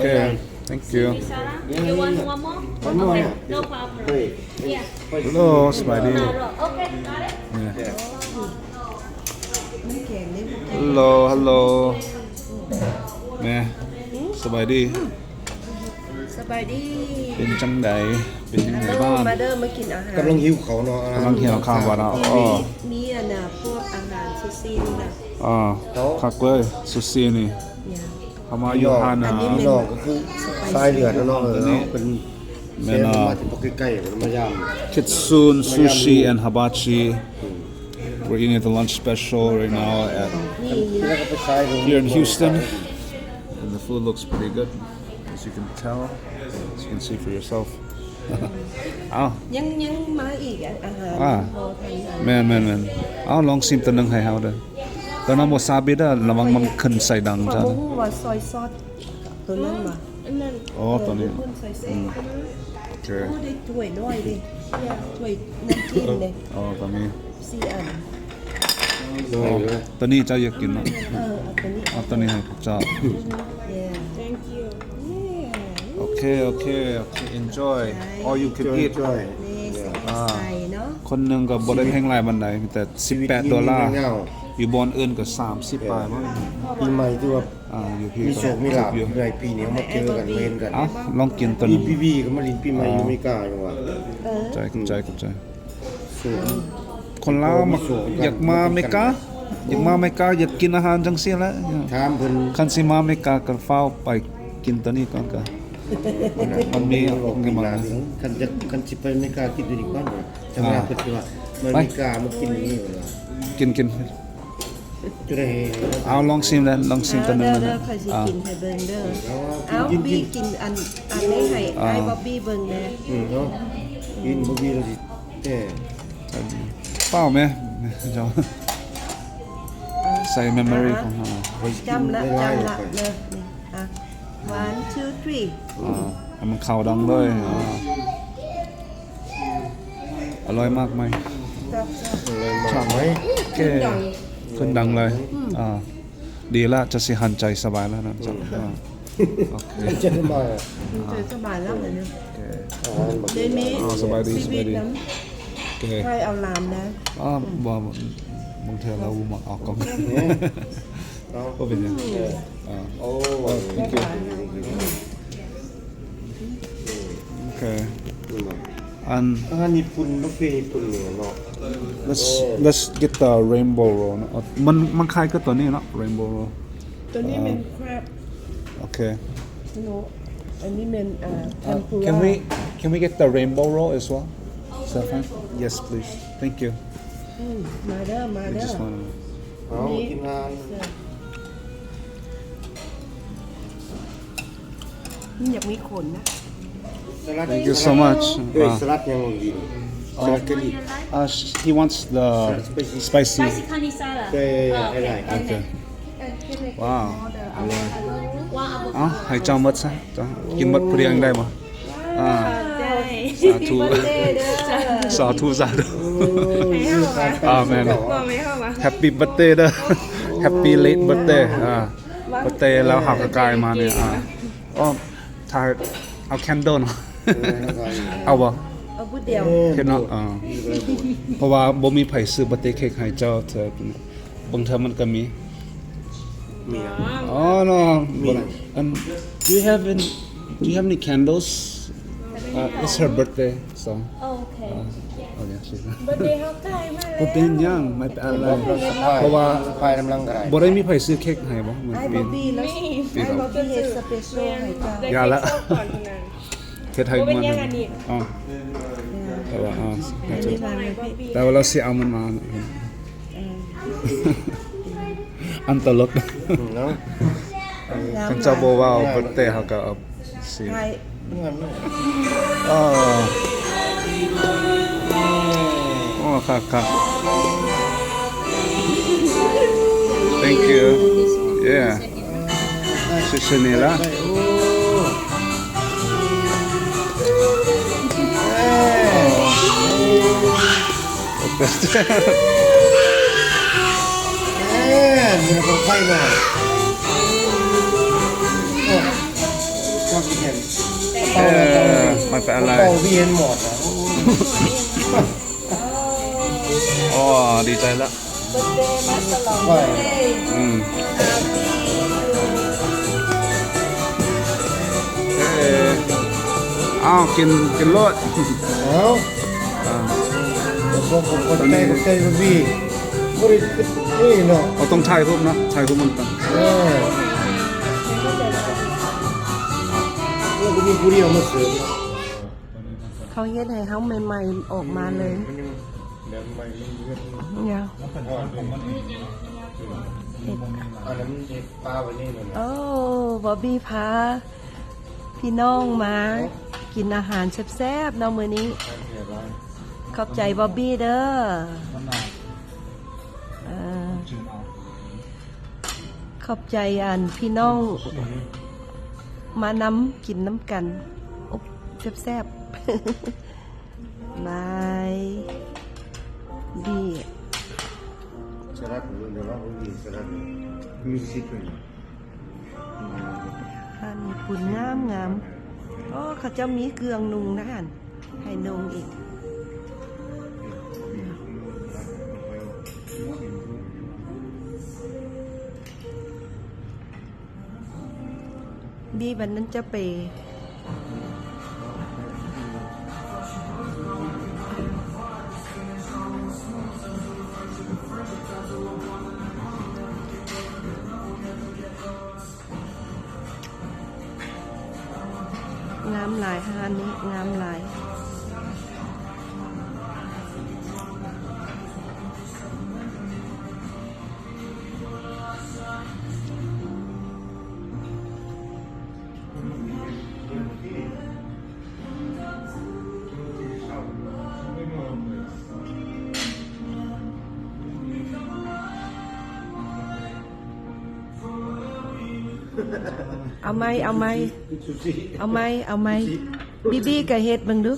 Okay, thank you. Salam. You want one more? One more, okay, yeah. No problem. Wait. Yeah. Hello, ສະບາຍດີ. Okay, got it. Yeah. Hello, hello. ແມ່ ສະບາຍດີ. ສະບາຍດີ. ເປັນຈັ່ງໃດ? ເປັນຈັ່ງໃດບ້າງ? ມາເດີ ມາກິນອາຫານ. ກຳລັງຫິວເຂົ້າເນາະ. ກຳລັງຫິວເຂົ້າບໍ່ເນາະ? ມີ ມີອັນນ່າ ພວກອາຫານຊູຊີນີ້ນະ. ອ່າ ຄັກເວີຍ ຊູຊີນີ້. ເຮົາມາຢູ່ຮ້ານ ອັນນີ້ແມ່ນ ພີ່ນ້ອງກໍຄືສາຍເລືອດເນາະ. ເອີ ເປັນ ແມ່ນ ມາແຕ່ໃກ້ໆ ມາຢາມ Kitsune Sushi and Hibachi. We're eating at the lunch special right now at, here in Houston. And the food looks pretty good, as you can tell, as you can see for yourself. ເອົ້າ ຍັງ ຍັງມາອີກອາຫານ ອ່າ ບໍ່ທັນ ແມ່ນໆໆ. ເອົາ ລອງຊິມຕົວໜຶ່ງໃຫ້ເຮົາເດີ. ຕົວນັ້ນວາຊາບິເດີ ລະວັງມັນຂຶ້ນໃສ່ດັງ. ຂ້ອຍບໍ່ຮູ້ວ່າຊອຍຊອດຕົວນັ້ນວ່າ ອັນນັ້ນ ອໍ ຕົວນີ້ ເອີ ຊອຍຊອດ. ອືມ ໂອເຄ. ໂອ້ ໄດ້ຖ້ວຍນ້ອຍເດ້ ຖ້ວຍນ້ຳຈິ້ມເດ້. ອໍ ຕົວນີ້ ສີ່ອັນ. ນ້ອຍເລີຍ. ຕົວນີ້ເຈົ້າຢາກກິນເນາະ? ເອີ ເອົາຕົວນີ້ ເອົາຕົວນີ້ໃຫ້ພວກເຈົ້າ. Yeah. Thank you. Yeah. ໂອເຄ ໂອເຄ ໂອເຄ enjoy all you can eat. ນີ້ ອ່າ ໃສ່ເນາະ. ຄົນໜຶ່ງກໍບໍ່ໄດ້ແພງຫຼາຍປານໃດ ມີແຕ່ສິບແປດໂດລາ. ຢູ່ບ່ອນອື່ນກໍສາມສິບປາຍ. ປີໃໝ່ຖືວ່າ ອ່າ ຢູ່ພີ້ ມີໂຊກມີລາບຢູ່. ໃນປີນີ້ເຮົາມາເຈີກັນ ມາເຫັນກັນ. ເອົ້າ ລອງກິນຕົວນີ້. ພີພີກໍມາຫຼິ້ນປີໃໝ່ຢູ່ອາເມລິກາ ຈັ່ງວ່າ. ເອີ ຂອບໃຈ ຂອບໃຈ. ຄົນລາວມັກຢາກມາອາເມລິກາ ຢາກມາອາເມລິກາ ຢາກກິນອາຫານຈັ່ງຊີ້ແຫຼະ. ຖາມເພິ່ນ ຄັນຊິມາອາເມລິກາກໍຟ້າວໄປກິນຕົວນີ້ກ່ອນກະ ມັນມີ ມັນມີ ຄັນຈະ ຄັນຊິໄປອາເມລິກາກິນຕົວນີ້ກ່ອນ. ຈະວ່າເພິ່ນຊິວ່າ ມາອາເມລິກາມາກິນນີ້. ກິນ ກິນ ເອົາ ລອງຊິມເດີ ລອງຊິມຕົວໜຶ່ງ. ເດີ ຂ້ອຍຊິກິນໃຫ້ເບິ່ງເດີ. ເອົາ ບີກິນອັນ ອັນນີ້ໃຫ້ອ້າຍບອບບີເບິ່ງແດ່. ອືມ ເນາະ ກິນບອບບີລະຊິແຕ່ ເປົ່າແມ່ ເຈົ້າ ໃສ່ເມມໂມຣີຂອງເຮົາ. ຈຳລະ ຈຳລະເດີ. ອ່ະ one two three. ອ່າ ໃຫ້ມັນເຂົ້າດັງເລີຍ. ອ່າ ອະລ່ອຍມາກໄໝ? ຊອບ ຊອບ ອະລ່ອຍມາກໄໝ? ໂອເຄ ຂຶ້ນດັງເລີຍ. ອ່າ ດີລະ ຈະຊິຫັນໃຈສະບາຍແລ້ວນະ. ອືມ ອ່າ ໂອເຄ ຈະສະບາຍ ຈະສະບາຍແລ້ວ. ອ່າ ໂອເຄ ໄດ້ມີ ອໍ ສະບາຍດີ ສະບາຍດີ. ໂອເຄ ໃຫ້ເອົາຫຼານນະ. ອໍ ບໍ່ ບາງເທື່ອລາວບໍ່ມັກອອກກ້ອງ. ບໍ່ເປັນຫຍັງ. ໂອ້ thank you. ໂອເຄ ອັນ ອາຫານຍີ່ປຸ່ນ ບຸບເຟຍີ່ປຸ່ນນີ້ເນາະ. Let's, let's get the rainbow roll ເນາະ. ມັນ ມັນຄ້າຍກັບຕົວນີ້ເນາະ rainbow roll. ຕົວນີ້ແມ່ນ crab. ໂອເຄ ໂນ ອັນນີ້ແມ່ນ tempura. Can we, can we get the rainbow roll as well? Is that fine? Yes, please. Thank you. ອືມ ມາເດີ ມາເດີ. ເອົາ ກິນອາຫານ ມັນຢາກມີຂົນນະ. Thank you so much. ເອີຍ ສະລັດຫຍັງດີ? ສະລັດກະຫຼີ່. Uh, he wants the spicy. Spicy carne asada. Yeah, yeah, yeah, I like. Okay. ວ້າວ ເອົາ ໃຫ້ເຈົ້າໝົດຊະ ເຈົ້າກິນໝົດຜູ້ດຽວຍັງໄດ້ບໍ່? ອ່າ ສາທຸ ສາທຸ ສາທຸ. ອາແມນ. Happy birthday ເດີ. Happy late birthday. ອ່າ ເບິດເດແລ້ວເຮົາກໍກາຍມານີ້. ອ່າ ອໍ ຖ້າເອົາ candle ເນາະ. ເອົາບໍ່? ເອົາຜູ້ດຽວ ເຫັນເນາະ. ອ່າ ເພາະວ່າບໍ່ມີໃຜຊື້ birthday cake ໃຫ້ເຈົ້າເທື່ອ. ບາງເທື່ອມັນກໍມີ. ມີ ອໍ ເນາະ. ມີ ອັນ do you have any, do you have any candles? Uh, it's her birthday, so. ໂອເຄ ອ່າ ໂອເຄ ເບີດເດເຮົາໃກ້ມາແລ້ວ. ບໍ່ເປັນຫຍັງ ໄມ່ເປັນອະໄລ ເພາະວ່າ ສະພາຍນຳຫຼັງກໍໄດ້. ບໍ່ໄດ້ມີໃຜຊື້ເຄ້ກໃຫ້ບໍ່? ອ້າຍບອບບີ ອ້າຍບອບບີເຮັດ special ໃຫ້ເຈົ້າ. ຢ່າລະ ເຮັດໃຫ້ມັນ ອໍ ແຕ່ວ່າ ອ່າ ແຕ່ວ່າລາວຊິເອົາມັນມາ. ອັນຕະຫຼົກ ເນາະ. ຄັນເຈົ້າບໍ່ເວົ້າ ເບີດເດເຮົາກໍເອົາຊິ ອໍ ໂອ້ ຄັກໆ. Thank you. Yeah. ຊື່ໆ ນີ້ລະ. ເອີ ມີຂອງໃຜເນາະ. ແປະອະໄລ? ເຂົາເວົ້າເຫັນໝົດນະ. ໂອ້ ໂອ້ ດີໃຈລະ. ເບີດເດມາສະຫຼອງເລີຍ. ອືມ ເອີ ເອົາ ກິນ ກິນໂລດ. ເອົາ ອ່າ ຂອບໃຈ ຂອບໃຈ ຂອບໃຈ ບໍ່ມີ ບໍ່ໄດ້ ນີ້ເນາະ. ເຮົາຕ້ອງຖ່າຍຮູບເນາະ ຖ່າຍຮູບນຳກັນ. ເອີ ໂອ້ ບໍ່ມີຜູ້ດຽວມາເສີມເນາະ. ເຂົາເຮັດໃຫ້ເຮົາໃໝ່ໆ ອອກມາເລີຍ. ອືມ ມັນຍັງແບບໃໝ່ ມັນເຮັດ ຍັງ ມັນເປັນຂອງມັນເອງ. ເຮັດ ອັນນັ້ນເຮັດປາໄວ້ນີ້ແມ່ນ. ໂອ້ ບອບບີ້ພາພີ່ນ້ອງມາກິນອາຫານແຊບໆ ເນາະມື້ນີ້. ຂອບໃຈບອບບີ້ເດີ. ເອີ ຂອບໃຈອັນພີ່ນ້ອງມານຳ ກິນນຳກັນ. ອົບແຊບໆ ບາຍບີ. ສະຫຼັດ ເບິ່ງເດີວ່າບໍ່ມີສະຫຼັດ ມີຊິດເປັນ ຮ້ານຍີ່ປຸ່ນງາມໆ. ໂອ້ ເຂົາເຈົ້າມີເຄື່ອງນຸ່ງນະຫັ້ນ ໃຫ້ນຸ່ງອີກ. ບີ ບັດນັ້ນຈະໄປ ງາມຫຼາຍ ຮ້ານນີ້ງາມຫຼາຍ. ເອົາໃໝ່ ເອົາໃໝ່ ເອົາໃໝ່ ເອົາໃໝ່. ບີບີກໍເຮັດເບິ່ງດູ.